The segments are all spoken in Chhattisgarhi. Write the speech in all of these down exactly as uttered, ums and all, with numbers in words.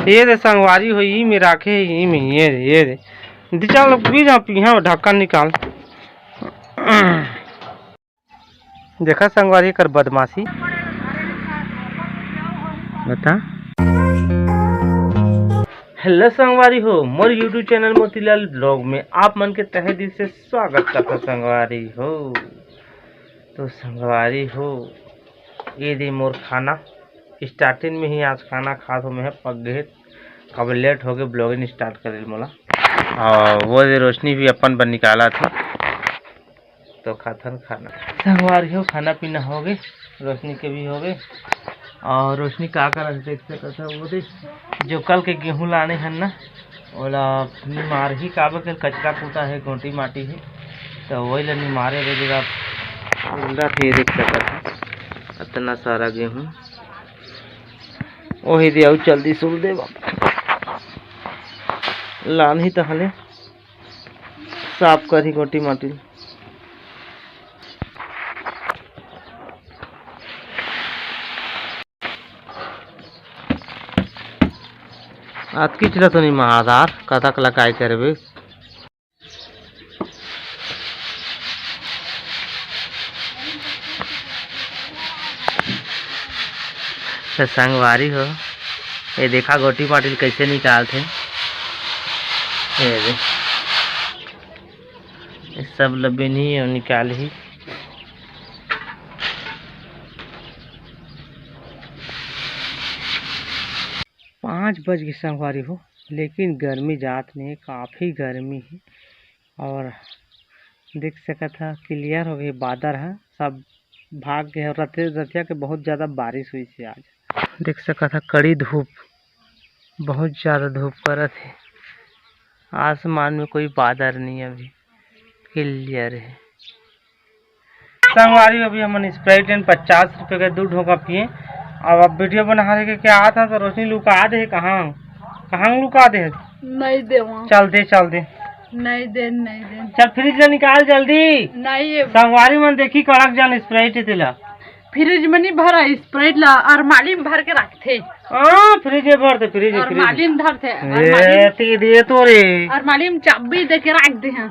ये दे संगवारी हो, ई में राखे हे, ई में, ये दे, ये दे। दे चल, पी जा, पीहा, ढक्कन निकाल। देखा संगवारी कर बदमाशी। बता। हेलो संगवारी हो, मोर YouTube चैनल मोतीलाल ब्लॉग में आप मन के तहे दिल से स्वागत करता संगवारी हो। तो संगवारी हो, ये दे मोर खाना। स्टार्टिंग में ही आज खाना खात हो, मैं पक गए, अब लेट हो गए ब्लॉगिंग स्टार्ट करे मोला। और वो दे रोशनी भी अपन बर निकाला था, तो खाथन खाना। संगवारी हो, खाना पीना हो गए, रोशनी के भी हो गए। और रोशनी का करत देख सकत है, वो दे जो कल के गेहूं लाने हन ना, ओला निमारही, काबर के कचरा कूटा हे, गोटी माटी हे, तो वही ला निमारे रे जरा उंडा थे, देख सकत है अतना सारा गेहूं। वही दे अउ चल दी सुल दे बाबा, लानही तहले साफ करही गोटी माटी। अतकीच ल तो नहीं महादार, कतक ल काय करबे। तो संगवारी हो, ये देखा गोटी माटी ल कैसे निकालथे। ये दे, ये सब ल बेनी अउ निकालही। पाँच बज के संगवारी हो, लेकिन गर्मी जात नहीं, काफ़ी गर्मी है। और देख सकत ह क्लियर हो गए बादर ह, सब भाग गए। रथे रथिया के बहुत ज़्यादा बारिश हुई थी आज। देख सकत ह कड़ी धूप, बहुत ज़्यादा धूप करत है। आसमान में कोई बादर नहीं है, अभी क्लियर है। संगवारी, अभी हमन स्प्राइट लेन पचास रुपए के दू ढोका पिए। अब, अब वीडियो बना रहे के क्या आता तो रोशनी लुका दे, कहाँ, कहाँ लुका दे? नहीं देवा। चल दे, चल दे। नहीं दे, नहीं दे। चल फ्रिज ले निकाल जल्दी। नहीं ये संगवारी मन देखी कड़क जान स्प्राइट तेला। फ्रिज में नहीं भरा स्प्राइट ला, अरमाली में भर के रखथे। हाँ, फ्रिज में भर दे, फ्रिज में, फ्रिज में। अरमाली में धरथे, ए, अरमाली में। ती दे तो रे। अरमाली में चाबी दे के रख दे हैं।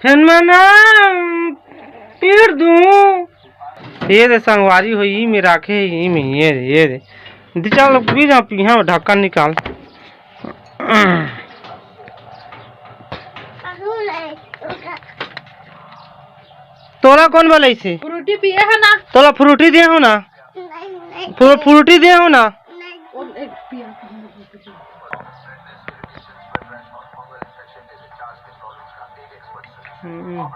फेन मैं ना पीट दूं। ये दे संगवारी हो, ई में राखे, ई में, ये दे, ये दे। दे चल, पी जा, पीहा, ढक्कन निकाल। तोला कौन बोले से? फ्रूटी पिए है ना? तोला फ्रूटी दे हो ना? फ्रू-, फ्रूटी दे हो ना? हम्म।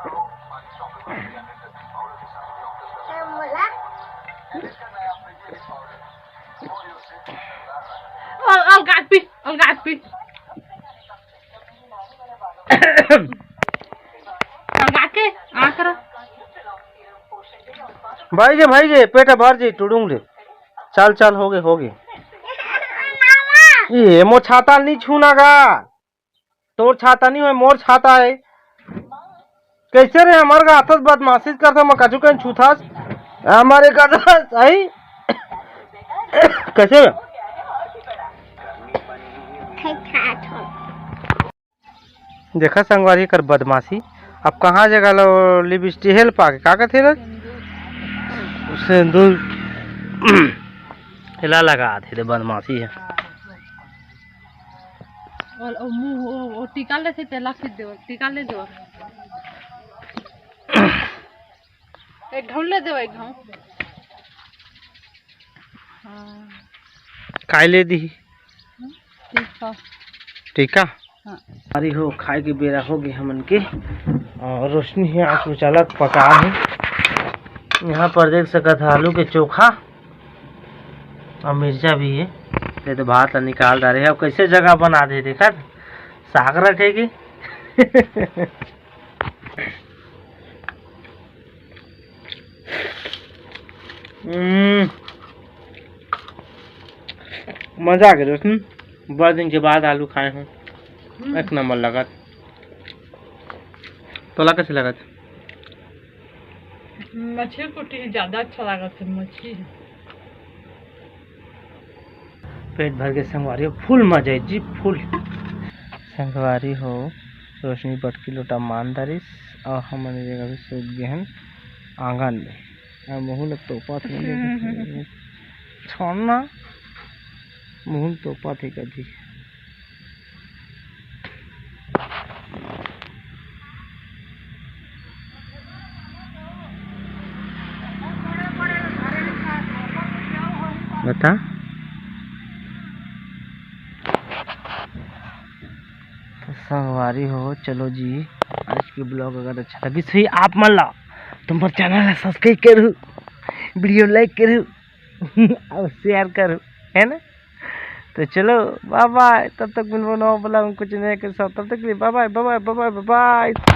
अल-, अलगा पी, अलगा पी। अलगा के, आ करा। भाई जे, भाई जे, पेट भर जे, टुडुंग ले। चल, चल, हो गए, हो गए। ये मोर छाता नहीं छूना गा। तोर छाता नहीं होय, मोर छाता है। कैसे रे हमर गा आथस बदमाशी करथस, मैं कछु कहीं छूथस। हमारे करथस, आई। कैसे रे? देखा संगवारी कर बदमाशी। अब कहाँ जगह लो लिपस्टिक हेल पाके, का कहते रे? सिंदूर। एला लगा दे, दे बदमाशी है। और, और मुंह, वो, वो टीका लेथे, तेला खींच देव, टीका ले देव। एक ढौल ले देव, एक ढौल। हाँ। काय ले दी? हम्म, टीका। टीका? हाँ। अरे हो, खाए के बेरा हो गए हमन के। और रोशनी है, आज उजाला पका है। यहाँ पर देख सकत है आलू के चोखा और मिर्चा भी है। ये तो भात ला निकाल डारे है। अब कैसे जगह बना दे, देखा साग रखेगी। हम्म, मजा आ गया दोस्त। बड़े दिन के बाद आलू खाए हूँ, हम्म। एक नंबर लगत। तोला कैसे लगत? मछली कुटी ही ज्यादा अच्छा लागत है, मछली है। पेट भर के संगवारी हो, फुल मजा आई जी, फुल। संगवारी हो, रोशनी बटकी लोटा मान दारिस और हमन ये जगह भी सूत गए हैं आंगन में। और मुहूं ल तोपा थे, छोड़ना, मुहूं ल तोपा थे कभी। बता। तो संगवारी हो, चलो जी, आज के ब्लॉग अगर अच्छा लगिस होही आप मन ला, तो मोर चैनल ला सब्सक्राइब करू, वीडियो लाइक करू और शेयर करू, है ना? तो चलो, बाय बाय। तब तक मिलबो नवा ब्लॉग में कुछ नया के साथ। तब तक के लिए बाय बाय, बाय बाय, बाय बाय, बाय बाय।